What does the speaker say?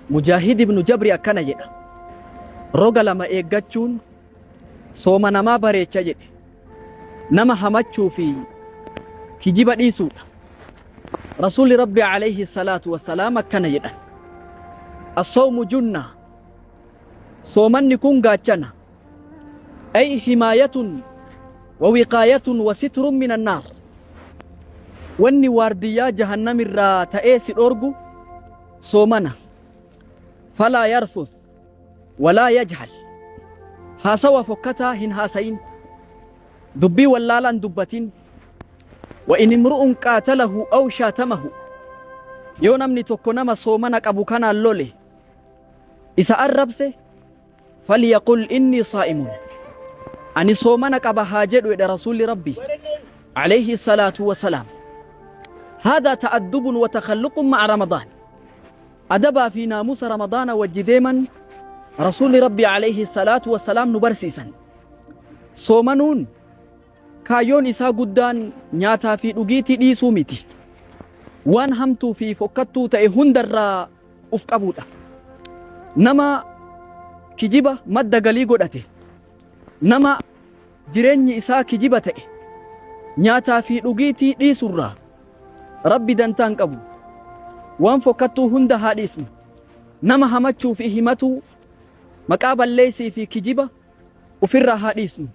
Mujaahid ibnu Jabri akkana jedha. Roga lama eeggachuun sooma namaa bareecha jedhe. Nama hamachuu fi kijiba dhiisuudha. Rasuulli Rabbi alayhi salaatu wassalaam akkana jedhan. Assawmu junna. Soomanni kun gaachana. Ay himaayatun wa wiqaayatun wa sitrun minan naar. Wanni waardiyyaa jahannamirraa ta'ee si dhoorgu soomana. Falaa yarfuth walaa yajhal. Haasawa fokkataa hin haasayin. Dubbii wallaalaa hin dubbatin. Wa in imru'un qaatalahu aw shaatamahu. Yoo namni tokko nama soomana qabu kanaan lole, isa arrabse, falyaqul innii saa'imun. Ani soomana qaba haa jedhu jedha Rasuulli Rabbi alayhi salaatu wasalaam. Haadaa ta'addubun wa takhalluqun ma'a Ramadaan. Adabaa fi naamusa Ramadaana wajji deeman Rasuulli Rabbi alayhi salaatu wasalaam nu barsiisan. Soomanuun kaayyoon isaa guddaan nyaataa fi dhugiitii dhiisuu miti. Waan hamtuu fi fokkattuu ta'e hundarraa uf qabuudha. Nama kijiba madda galii godhate, nama jireenyi isaa kijiba ta'e, nyaataa fi dhugiitii dhiisurraa Rabbi dantaa hin qabu. Waan fokkattuu hunda haa dhiisnu. Nama hamachuu fi himatuu, maqaa balleessii fi kijiba ufirraa haa dhiisnu.